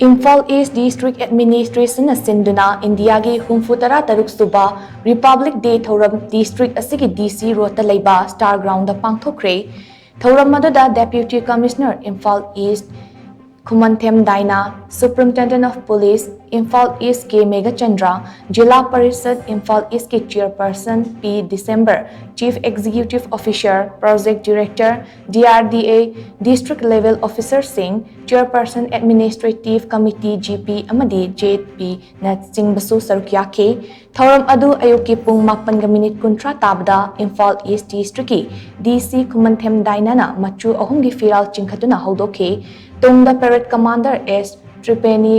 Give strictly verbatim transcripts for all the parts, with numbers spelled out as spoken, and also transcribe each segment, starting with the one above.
ꯏꯝꯐꯥꯜ ꯏꯁ district ꯑꯦꯗꯃꯤꯅꯤꯁꯇ꯭ꯔꯦꯁꯟꯅ ꯁꯤꯟꯗꯨꯅ ꯏꯟꯗꯤꯌꯥꯒꯤ ꯍꯨꯝꯐꯨ ꯇꯔꯥ ꯇꯔꯨꯛ ꯁꯨꯕ ꯔꯤꯄꯕ꯭ꯂꯤꯛ ꯗꯦ ꯊꯧꯔꯝ ꯗꯤꯁꯇ꯭ꯔꯤꯛ ꯑꯁꯤꯒꯤ ꯗꯤ ꯁꯤ ꯔꯣꯗꯇ ꯂꯩꯕ ꯁ꯭ꯇꯥꯔ ꯒ꯭ꯔꯥꯎꯟꯗ ꯄꯥꯡꯊꯣꯛꯈ꯭ꯔꯦ꯫ ꯊꯧꯔꯝ ꯑꯗꯨꯗ deputy commissioner Imphal east Khumanthem Diana, superintendent of police Imphal east K Meghachandra, Zilla Parishad Imphal ꯏꯁꯀꯤ chairperson P December, chief executive officer, project director, D R D A, district level ꯑꯣꯐꯤꯁꯔꯁꯤꯡ, chairperson administrative committee, G P ꯑꯃꯗꯤ ꯖꯦ ꯄꯤꯅꯆꯤꯡꯕꯁꯨ ꯁꯔꯨꯛ ꯌꯥꯈꯤ꯫ ꯊꯧꯔꯝ ꯑꯗꯨ ꯑꯌꯨꯛꯀꯤ ꯄꯨꯡ ꯃꯥꯄꯟꯒ ꯃꯤꯅꯤꯠ ꯀꯨꯟꯊ꯭ꯔꯥ ꯇꯥꯕꯗ ꯏꯝꯐꯥꯜ ꯏꯁ ꯗꯤꯁꯇ꯭ꯔꯤꯛꯀꯤ ꯗꯤ ꯁꯤ ꯈꯨꯃꯟꯊꯦꯝ ꯗꯥꯏꯅꯥꯅ ꯃꯆꯨ ꯑꯍꯨꯝꯒꯤ ꯐꯤꯔꯥꯜ ꯆꯤꯡꯈꯠꯇꯨꯅ ꯍꯧꯗꯣꯛꯈꯤ꯫ ꯇꯨꯡꯗ ꯄꯦꯔꯦꯗ ꯀꯃꯥꯟꯗꯔ ꯑꯦꯁ ꯇ꯭ꯔꯤꯄꯦꯅꯤ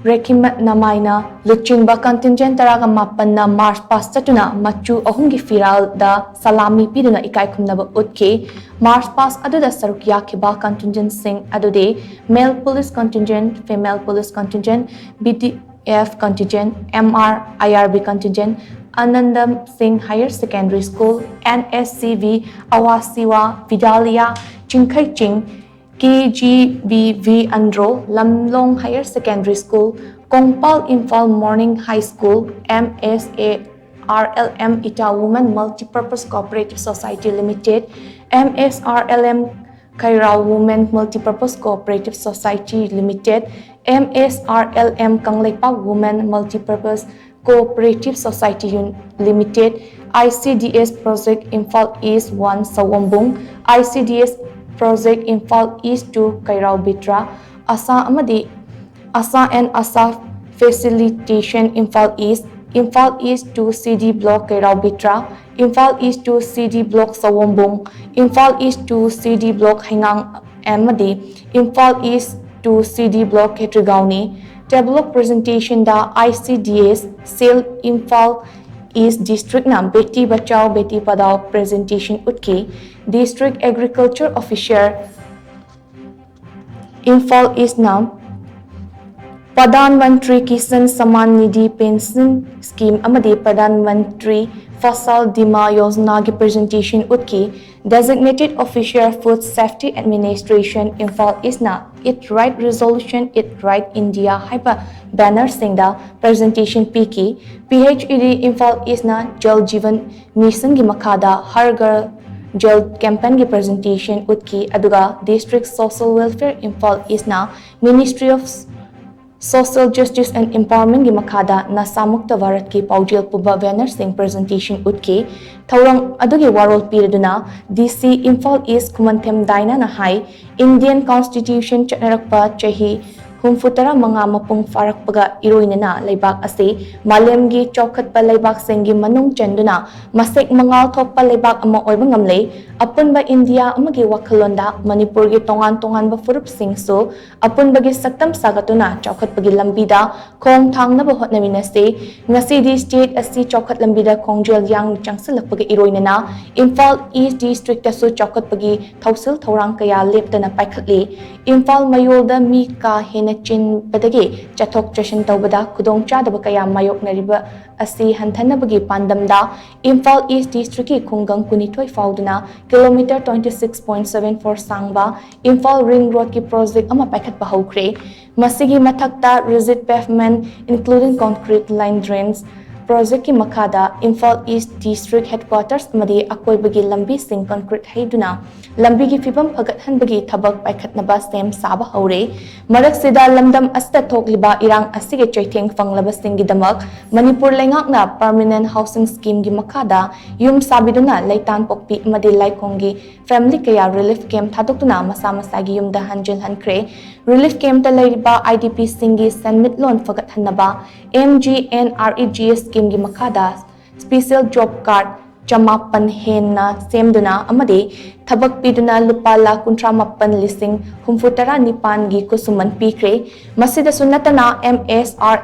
ꯔꯦꯈꯤꯃꯠ ꯅꯃꯥꯏꯅ ꯂꯨꯆꯤꯡꯕ ꯀꯟꯇꯤꯟꯖꯦꯟꯠ ꯇꯔꯥꯒ ꯃꯥꯄꯟꯅ ꯃꯥꯔꯆ ꯄꯥꯁ ꯆꯠꯇꯨꯅ ꯃꯆꯨ ꯑꯍꯨꯝꯒꯤ ꯐꯤꯔꯥꯜꯗ ꯁꯂꯥꯃꯤ ꯄꯤꯗꯨꯅ ꯏꯀꯥꯏ ꯈꯨꯝꯅꯕ ꯎꯠꯈꯤ꯫ ꯃꯥꯔꯆ ꯄꯥꯁ ꯑꯗꯨꯗ ꯁꯔꯨꯛ ꯌꯥꯈꯤꯕ ꯀꯟꯇꯤꯟꯖꯦꯟꯠꯁꯤꯡ ꯑꯗꯨꯗꯤ male police contingent, female police contingent, B D F contingent, M R I R B contingent, Ananda Singh higher secondary school, N S C V, ꯑꯋꯥꯁꯤꯋꯥ, ꯚꯤꯗꯥꯂꯤꯌꯥ, Chingkheiching, K G B V Andro, Lamlong higher secondary school, Kongpal Imphal morning high school, M S A R L M Itha women multipurpose cooperative society limited, M S R L M Kheirao women multipurpose cooperative society limited, M S R L M Kangleipak women multipurpose cooperative society limited, I C D S project Imphal east one Sawombung, I C D S project Imphal east two Keirao Bitra, ASHA ꯑꯃꯗꯤ ASHA and ASHA facilitation Imphal east, Imphal east two C D block Keirao Bitra, Imphal east two C D block Sawombung, Imphal east two C D block ꯍꯩꯉꯥꯡ ꯑꯃꯗꯤ Imphal east two C D block ꯈꯦꯇ꯭ꯔꯤꯒꯥꯎꯅꯤ꯫ Table of ꯄ꯭ꯔꯖꯦꯟꯇꯦꯁꯟꯗ I C D S cell Imphal east ꯗꯤꯁꯇ꯭ꯔꯤꯛꯅ Beti Bachao Beti Padhao presentation ꯎꯠꯈꯤ꯫ District agriculture officer Imphal ꯏꯁꯅ Pradhan Mantri Kisan ꯁꯃꯥꯟ Nidhi pension scheme ꯑꯃꯗꯤ Pradhan Mantri Fasal Bima Yojana ꯒꯤ presentation ꯎꯠꯈꯤ꯫ Designated Officer Food Safety Administration, Imphal East ꯅ Eat Right Resolution, Eat Right India ꯍꯥꯏꯕ banner ꯁꯤꯡꯗ presentation ꯄꯤꯈꯤ꯫ P H E D Imphal East ꯅ Jal Jeevan Mission ꯒꯤ ꯃꯈꯥꯗ Har Ghar Jal campaign ꯒꯤ presentation ꯎꯠꯈꯤ, ꯑꯗꯨꯒ District Social Welfare Imphal East ꯅ Ministry of Social Justice and Empowerment ꯒꯤ ꯃꯈꯥꯗ ꯅꯁꯥ ꯃꯨꯛꯇ ꯚꯥꯔꯠꯀꯤ ꯄꯥꯎꯖꯦꯜ ꯄꯨꯕ banner ꯁꯤꯡ presentation ꯎꯠꯈꯤ꯫ ꯊꯧꯔꯝ ꯑꯗꯨꯒꯤ ꯋꯥꯔꯣꯜ ꯄꯤꯔꯗꯨꯅ D C Imphal East ꯈꯨꯃꯟꯊꯦꯝ ꯗꯥꯏꯅꯥꯅ ꯍꯥꯏ, Indian Constitution ꯆꯠꯅꯔꯛꯄ ꯆꯍꯤ ꯍꯨꯝꯐꯨ ꯇꯔꯥ ꯃꯉꯥ ꯃꯄꯨꯡ ꯐꯥꯔꯛꯄꯒ ꯏꯔꯣꯏꯅꯅ ꯂꯩꯕꯥꯛ ꯑꯁꯤ ꯃꯥꯂꯦꯝꯒꯤ ꯆꯥꯎꯈꯠꯄ ꯂꯩꯕꯥꯛꯁꯤꯡꯒꯤ ꯃꯅꯨꯡ ꯆꯟꯗꯨꯅ ꯃꯁꯦꯛ ꯃꯉꯥꯜ ꯊꯣꯛꯄ ꯂꯩꯕꯥꯛ ꯑꯃ ꯑꯣꯏꯕ ꯉꯝꯂꯦ꯫ ꯑꯄꯨꯟꯕ ꯏꯟꯗꯤꯌꯥ ꯑꯃꯒꯤ ꯋꯥꯈꯜꯂꯣꯟꯗ ꯃꯅꯤꯄꯨꯔꯒꯤ ꯇꯣꯉꯥꯟ ꯇꯣꯉꯥꯟꯕ ꯐꯨꯔꯨꯞꯁꯤꯡꯁꯨ ꯑꯄꯨꯟꯕꯒꯤ ꯁꯛꯇꯝ ꯁꯥꯒꯠꯇꯨꯅ ꯆꯥꯎꯈꯠꯄꯒꯤ ꯂꯝꯕꯤꯗ ꯈꯣꯡ ꯊꯥꯡꯅꯕ ꯍꯣꯠꯅꯃꯤꯟꯅꯁꯤ꯫ ꯉꯁꯤꯗꯤ state ꯑꯁꯤ ꯆꯥꯎꯈꯠ ꯂꯝꯕꯤꯗ ꯈꯣꯡꯖꯦꯜ ꯌꯥꯡꯅ ꯆꯪꯁꯤꯜꯂꯛꯄꯒ ꯏꯔꯣꯏꯅꯅ ꯏꯝꯐꯥꯜ East District ꯇꯁꯨ ꯆꯥꯎꯈꯠꯄꯒꯤ ꯊꯧꯁꯤꯜ ꯊꯧꯔꯥꯡ ꯀꯌꯥ ꯂꯦꯞꯇꯅ ꯄꯥꯏꯈꯠꯂꯤ꯫ ꯏꯝꯐꯥꯜ ꯃꯌꯣꯜꯗ ꯃꯤ ꯀꯥ ꯍꯦꯟꯅ ꯆꯤꯟꯕꯗꯒꯤ ꯆꯠꯊꯣꯛ ꯆꯠꯁꯤꯟ ꯇꯧꯕꯗ ꯈꯨꯗꯣꯡꯆꯥꯗꯕ ꯀꯌꯥ ꯃꯥꯌꯣꯛꯅꯔꯤꯕ ꯑꯁꯤ ꯍꯟꯊꯅꯕꯒꯤ ꯄꯥꯟꯗꯝꯗ ꯏꯝꯐꯥꯜ East District ꯀꯤ ꯈꯨꯡꯒꯪ ꯀꯨꯟꯅꯤꯊꯣꯏ ꯐꯥꯎꯗꯨꯅ kilometer twenty six point seven four ꯁꯥꯡꯕ ꯏꯝꯐꯥꯜ Ring Road ꯀꯤ project ꯑꯃ ꯄꯥꯏꯈꯠꯄ ꯍꯧꯈ꯭ꯔꯦ꯫ ꯃꯁꯤꯒꯤ ꯃꯊꯛꯇ rigid pavement, including concrete line drains, project ꯀꯤ ꯃꯈꯥꯗ ꯏꯝꯐꯥꯜ East District Headquarters ꯑꯃꯗꯤ ꯑꯀꯣꯏꯕꯒꯤ ꯂꯝꯕꯤꯁꯤꯡ concrete ꯍꯩꯗꯨꯅ ꯂꯝꯕꯤꯒꯤ ꯐꯤꯕꯝ ꯐꯒꯠꯍꯟꯕꯒꯤ ꯊꯕꯛ ꯄꯥꯏꯈꯠꯅꯕ ꯁꯦꯝ ꯁꯥꯕ ꯍꯧꯔꯦ꯫ ꯃꯔꯛꯁꯤꯗ ꯂꯝꯗꯝ ꯑꯁꯤꯗ ꯊꯣꯛꯂꯤꯕ ꯏꯔꯥꯡ ꯑꯁꯤꯒꯤ ꯆꯩꯊꯦꯡ ꯐꯪꯂꯕꯁꯤꯡꯒꯤꯗꯃꯛ ꯃꯅꯤꯄꯨꯔ ꯂꯩꯉꯥꯛꯅ Permanent Housing Scheme ꯒꯤ ꯃꯈꯥꯗ ꯌꯨꯝ ꯁꯥꯕꯤꯗꯨꯅ ꯂꯩꯇꯥꯟꯄꯣꯛꯄꯤ ꯑꯃꯗꯤ ꯂꯥꯏꯈꯣꯡꯒꯤ family ꯀꯌꯥ relief camp ꯊꯥꯗꯣꯛꯇꯨꯅ ꯃꯁꯥ ꯃꯁꯥꯒꯤ ꯌꯨꯝꯗ ꯍꯟꯖꯤꯜꯍꯟꯈ꯭ꯔꯦ꯫ Relief camp ꯇ ꯂꯩꯔꯤꯕ I D P ꯁꯤꯡꯒꯤ ꯁꯦꯟꯃꯤꯠꯂꯣꯟ ꯐꯒꯠꯍꯟꯅꯕ M G N R E G S scheme ꯒꯤ ꯃꯈꯥꯗ special job card ꯆꯃꯥꯄꯟ ꯍꯦꯟꯅ ꯁꯦꯝꯗꯨꯅ ꯑꯃꯗꯤ ꯊꯕꯛ ꯄꯤꯗꯨꯅ ꯂꯨꯄꯥ ꯂꯥꯈ ꯀꯨꯟꯊ꯭ꯔꯥ ꯃꯥꯄꯟ ꯂꯤꯁꯤꯡ ꯍꯨꯝꯐꯨ ꯇꯔꯥ ꯅꯤꯄꯥꯟꯒꯤ ꯈꯨꯠꯁꯨꯃꯟ ꯄꯤꯈ꯭ꯔꯦ꯫ ꯃꯁꯤꯗꯁꯨ ꯅꯠꯇꯅ M S R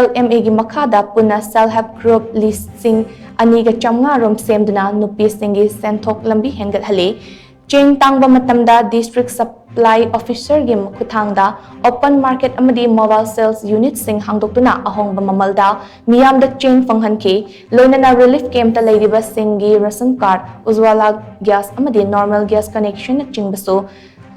L M A ꯒꯤ ꯃꯈꯥꯗ ꯄꯨꯟꯅ self help group ꯂꯤꯁꯤꯡ ꯑꯅꯤꯒ ꯆꯥꯝꯃꯉꯥ ꯔꯣꯝ ꯁꯦꯝꯗꯨꯅ ꯅꯨꯄꯤꯁꯤꯡꯒꯤ ꯁꯦꯟꯊꯣꯛ ꯂꯝꯕꯤ ꯍꯦꯟꯒꯠꯍꯜꯂꯤ꯫ ꯆꯦꯡ ꯇꯥꯡꯕ ꯃꯇꯝꯗ District Supply Officerꯒꯤ ꯈꯨꯠꯊꯥꯡꯗ open market ꯑꯃꯗꯤ mobile sales unitꯁꯤꯡ ꯍꯥꯡꯗꯣꯛꯇꯨꯅ ꯑꯍꯣꯡꯕ ꯃꯃꯜꯗ ꯃꯤꯌꯥꯝꯗ ꯆꯦꯡ ꯐꯪꯍꯟꯈꯤ꯫ ꯂꯣꯏꯅꯅ relief campꯇ ꯂꯩꯔꯤꯕꯁꯤꯡꯒꯤ ration card, Ujjwala gas ꯑꯃꯗꯤ normal gas connectionꯅꯆꯤꯡꯕꯁꯨ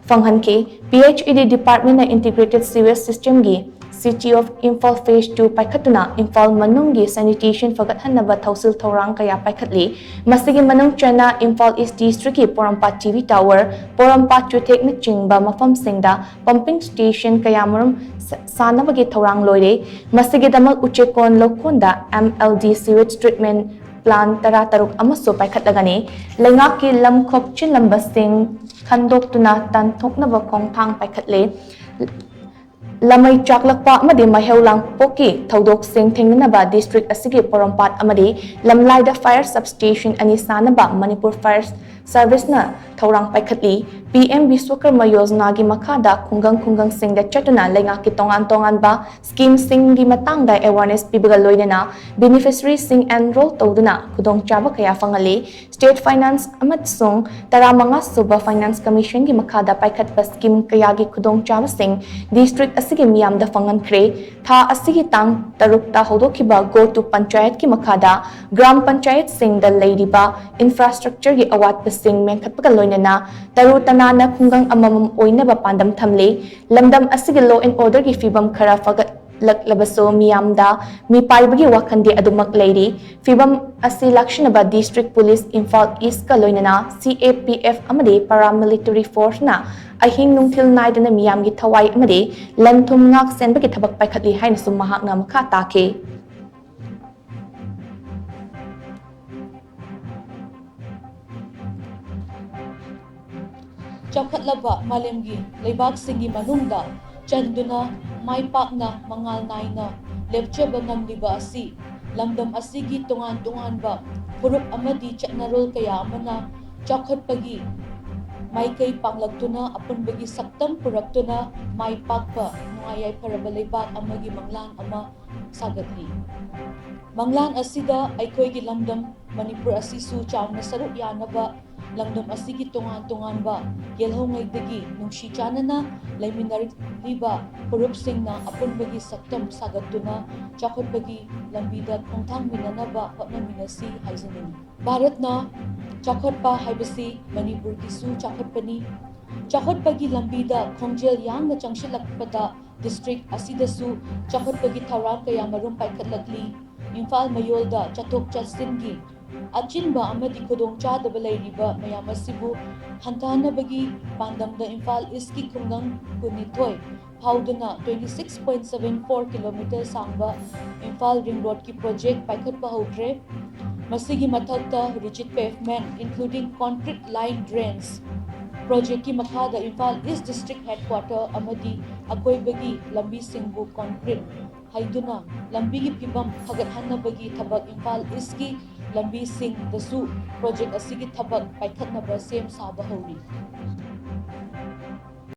ꯐꯪꯍꯟꯈꯤ꯫ PHED departmentꯅ integrated sewage systemꯒꯤ City of Imphal Phase two ꯄꯥꯏꯈꯠꯇꯨꯅ Imphal ꯃꯅꯨꯡꯒꯤ sanitation ꯐꯒꯠꯍꯟꯅꯕ ꯊꯧꯁꯤꯜ ꯊꯧꯔꯥꯡ ꯀꯌꯥ ꯄꯥꯏꯈꯠꯂꯤ꯫ ꯃꯁꯤꯒꯤ ꯃꯅꯨꯡ ꯆꯟꯅ ꯏꯝꯐꯥꯜ East Districtꯀꯤ ꯄꯣꯔꯣꯝꯄꯥꯠ TV tower, ꯄꯣꯔꯣꯝꯄꯥꯠ ꯆꯨꯊꯦꯛꯅꯆꯤꯡꯕ ꯃꯐꯝꯁꯤꯡꯗ pumping station ꯀꯌꯥꯃꯔꯨꯝ ꯁ-, ꯁꯥꯅꯕꯒꯤ ꯊꯧꯔꯥꯡ ꯂꯣꯏꯔꯦ꯫ ꯃꯁꯤꯒꯤꯗꯃꯛ ꯎꯆꯦꯛꯀꯣꯟ ꯂꯧꯈꯣꯟꯗ MLD sewage treatment plant ꯇꯔꯥꯇꯔꯨꯛ ꯑꯃꯁꯨ ꯄꯥꯏꯈꯠꯂꯒꯅꯤ꯫ ꯂꯩꯉꯥꯛꯀꯤ ꯂꯝ ꯈꯣꯞꯆꯤꯜꯂꯝꯕꯁꯤꯡ ꯈꯟꯗꯣꯛꯇꯨꯅ ꯇꯥꯟꯊꯣꯛꯅꯕ ꯈꯣꯡꯊꯥꯡ ꯄꯥꯏꯈꯠꯂꯦ꯫ ꯂꯃꯩ ꯆꯥꯛꯂꯛꯄ ꯑꯃꯗꯤ ꯃꯩꯍꯧ ꯂꯥꯡꯄꯣꯛꯀꯤ ꯊꯧꯗꯣꯛꯁꯤꯡ ꯊꯦꯡꯅꯅꯕ district ꯑꯁꯤꯒꯤ ꯄꯣꯔꯣꯝꯄꯥꯠ ꯑꯃꯗꯤ ꯂꯝꯂꯥꯏꯗ fire substation ꯑꯅꯤ ꯁꯥꯅꯕ ꯃꯅꯤꯄꯨꯔ Fire Serviceꯅ ꯊꯧꯔꯥꯡ ꯄꯥꯏꯈꯠꯂꯤ꯫ PM ꯕꯤꯁ꯭ꯋꯀꯔꯃ ꯌꯣꯖꯅꯥꯒꯤ ꯃꯈꯥꯗ ꯈꯨꯡꯒꯪ ꯈꯨꯡꯒꯪꯁꯤꯡꯗ ꯆꯠꯇꯨꯅ ꯂꯩꯉꯥꯛꯀꯤ ꯇꯣꯉꯥꯟ ꯇꯣꯉꯥꯟꯕ schemeꯁꯤꯡꯒꯤ ꯃꯇꯥꯡꯗ awareness ꯄꯤꯕꯒ ꯂꯣꯏꯅꯅ beneficiaryꯁꯤꯡ enroll ꯇꯧꯗꯨꯅ ꯈꯨꯗꯣꯡꯆꯥꯕ ꯀꯌꯥ ꯐꯪꯍꯜꯂꯤ꯫ State Finance ꯑꯃꯁꯨꯡ ꯇꯔꯥꯃꯉꯥ ꯁꯨꯕ Finance Commissionꯒꯤ ꯃꯈꯥꯗ ꯄꯥꯏꯈꯠꯄ scheme ꯀꯌꯥꯒꯤ ꯈꯨꯗꯣꯡꯆꯥꯕꯁꯤꯡ district ꯑꯁꯤꯒꯤ ꯃꯤꯌꯥꯝꯗ ꯐꯪꯍꯟꯈ꯭ꯔꯦ꯫ ꯊꯥ ꯑꯁꯤꯒꯤ ꯇꯥꯡ ꯇꯔꯨꯛꯇ ꯍꯧꯗꯣꯛꯈꯤꯕ Go to Panchayatꯀꯤ ꯃꯈꯥꯗ ꯒ꯭ꯔꯥꯝ ꯄꯟꯆꯥꯌꯠꯁꯤꯡꯗ ꯂꯩꯔꯤꯕ infrastructureꯒꯤ ꯑꯋꯥꯠꯄꯁꯤꯡ ꯃꯦꯟꯈꯠꯄꯒ ꯂꯣꯏꯅꯅ ꯇꯔꯨ ꯇꯅꯥꯟꯅ ꯈꯨꯡꯒꯪ ꯑꯃꯃꯝ ꯑꯣꯏꯅꯕ ꯄꯥꯟꯗꯝ ꯊꯝꯂꯤ꯫ ꯂꯝꯗꯝ ꯑꯁꯤꯒꯤ law and orderꯒꯤ ꯐꯤꯕꯝ ꯈꯔ ꯐꯒꯠꯂꯛꯂꯕꯁꯨ ꯃꯤꯌꯥꯝꯗ ꯃꯤꯄꯥꯏꯕꯒꯤ ꯋꯥꯈꯜꯗꯤ ꯑꯗꯨꯃꯛ ꯂꯩꯔꯤ꯫ ꯐꯤꯕꯝ ꯑꯁꯤ ꯂꯥꯛꯁꯤꯟꯅꯕ district police, ꯏꯝꯐꯥꯜ Eastꯀ ꯂꯣꯏꯅꯅ CAPF ꯑꯃꯗꯤ paramilitary forceꯅ ꯑꯍꯤꯡ ꯅꯨꯡꯊꯤꯜ ꯅꯥꯏꯗꯅ ꯃꯤꯌꯥꯝꯒꯤ ꯊꯋꯥꯏ ꯑꯃꯗꯤ ꯂꯟ ꯊꯨꯝ ꯉꯥꯛ ꯁꯦꯟꯕꯒꯤ ꯊꯕꯛ ꯄꯥꯏꯈꯠꯂꯤ ꯍꯥꯏꯅꯁꯨ ꯃꯍꯥꯛꯅ ꯃꯈꯥ ꯇꯥꯈꯤ꯫ ꯆꯥꯎꯈꯠꯂꯕ ꯃꯥꯂꯦꯝꯒꯤ ꯂꯩꯕꯥꯛꯁꯤꯡꯒꯤ ꯃꯅꯨꯡꯗ ꯆꯟꯗꯨꯅ ꯃꯥꯏ ꯄꯥꯛꯅ ꯃꯉꯥꯜ ꯅꯥꯏꯅ ꯂꯦꯞꯆꯕ ꯉꯝꯂꯤꯕ ꯑꯁꯤ ꯂꯝꯗꯝ ꯑꯁꯤꯒꯤ ꯇꯣꯉꯥꯟ ꯇꯣꯉꯥꯟꯕ ꯐꯨꯔꯨꯞ ꯑꯃꯗꯤ ꯆꯠꯅꯔꯣꯜ ꯀꯌꯥ ꯑꯃꯅ ꯆꯥꯎꯈꯠꯄꯒꯤ ꯃꯥꯏꯀꯩ ꯄꯥꯡꯂꯛꯇꯨꯅ ꯑꯄꯨꯟꯕꯒꯤ ꯁꯛꯇꯝ ꯄꯨꯔꯛꯇꯨꯅ ꯃꯥꯏ ꯄꯥꯛꯄ ꯅꯨꯡꯉꯥꯏ ꯌꯥꯏꯐꯔꯕ ꯂꯩꯕꯥꯛ ꯑꯃꯒꯤ ꯃꯪꯂꯥꯟ ꯑꯃ ꯁꯥꯒꯠꯂꯤ꯫ ꯃꯪꯂꯥꯟ ꯑꯁꯤꯗ ꯑꯩꯈꯣꯏꯒꯤ ꯂꯝꯗꯝ ꯃꯅꯤꯄꯨꯔ ꯑꯁꯤꯁꯨ ꯆꯥꯎꯅ ꯁꯔꯨꯛ ꯌꯥꯅꯕ ꯂꯝꯗꯝ ꯑꯁꯤꯒꯤ ꯇꯣꯉꯥꯟ ꯇꯣꯉꯥꯟꯕ ꯌꯦꯜꯍꯧꯉꯩꯗꯒꯤ ꯅꯨꯡꯁꯤ ꯆꯥꯟꯅꯅ ꯂꯩꯃꯤꯟꯅꯔꯤꯕ ꯐꯨꯔꯨꯞꯁꯤꯡꯅ ꯑꯄꯨꯟꯕꯒꯤ ꯁꯛꯇꯝ ꯁꯥꯒꯠꯇꯨꯅ ꯆꯥꯎꯈꯠꯄꯒꯤ ꯂꯝꯕꯤꯗ ꯈꯣꯡꯊꯥꯡꯃꯤꯟꯅꯅꯕ ꯍꯣꯠꯅꯃꯤꯟꯅꯁꯤ ꯍꯥꯏꯖꯅꯤꯡꯏ꯫ ꯚꯥꯔꯠꯅ ꯆꯥꯎꯈꯠꯄ ꯍꯥꯏꯕꯁꯤ ꯃꯅꯤꯄꯨꯔꯒꯤꯁꯨ ꯆꯥꯎꯈꯠꯄꯅꯤ꯫ ꯆꯥꯎꯈꯠꯄꯒꯤ ꯂꯝꯕꯤꯗ ꯈꯣꯡꯖꯦꯜ ꯌꯥꯡꯅ ꯆꯪꯁꯤꯜꯂꯛꯄꯗ district ꯑꯁꯤꯗꯁꯨ ꯆꯥꯎꯈꯠꯄꯒꯤ ꯊꯧꯔꯥꯡ ꯀꯌꯥ ꯃꯔꯨꯝ ꯄꯥꯏꯈꯠꯂꯛꯂꯤ꯫ ꯏꯝꯐꯥꯜ ꯃꯌꯣꯜꯗ ꯆꯠꯊꯣꯛ ꯆꯠꯁꯤꯟꯒꯤ ꯑꯆꯤꯟꯕ ꯑꯃꯗꯤ ꯈꯨꯗꯣꯡꯆꯥꯗꯕ ꯂꯩꯔꯤꯕ ꯃꯌꯥꯝ ꯑꯁꯤꯕꯨ ꯍꯟꯊꯍꯟꯅꯕꯒꯤ ꯄꯥꯟꯗꯝꯗ ꯏꯝꯐꯥꯜ ꯏꯁꯀꯤ ꯈꯨꯡꯒꯪ ꯀꯨꯟꯅꯤꯊꯣꯏ ꯐꯥꯎꯗꯨꯅ twenty six point seven four kilometer ꯁꯥꯡꯕ ꯏꯝꯐꯥꯜ ring roadꯀꯤ project ꯄꯥꯏꯈꯠꯄ ꯍꯧꯈ꯭ꯔꯦ꯫ ꯃꯁꯤꯒꯤ ꯃꯊꯛꯇ rigid pavement, including concrete line drains, projectꯀꯤ ꯃꯈꯥꯗ ꯏꯝꯐꯥꯜ East District Headquarter ꯑꯃꯗꯤ ꯑꯀꯣꯏꯕꯒꯤ ꯂꯝꯕꯤꯁꯤꯡꯕꯨ concrete ꯍꯩꯗꯨꯅ ꯂꯝꯕꯤꯒꯤ ꯐꯤꯕꯝ ꯐꯒꯠꯍꯟꯅꯕꯒꯤ ꯊꯕꯛ ꯏꯝꯐꯥꯜ ꯏꯁꯀꯤ ꯂꯝꯕꯤꯁꯤꯡꯗꯁꯨ project ꯑꯁꯤꯒꯤ ꯊꯕꯛ ꯄꯥꯏꯈꯠꯅꯕ ꯁꯦꯝ ꯁꯥꯕ ꯍꯧꯔꯤ꯫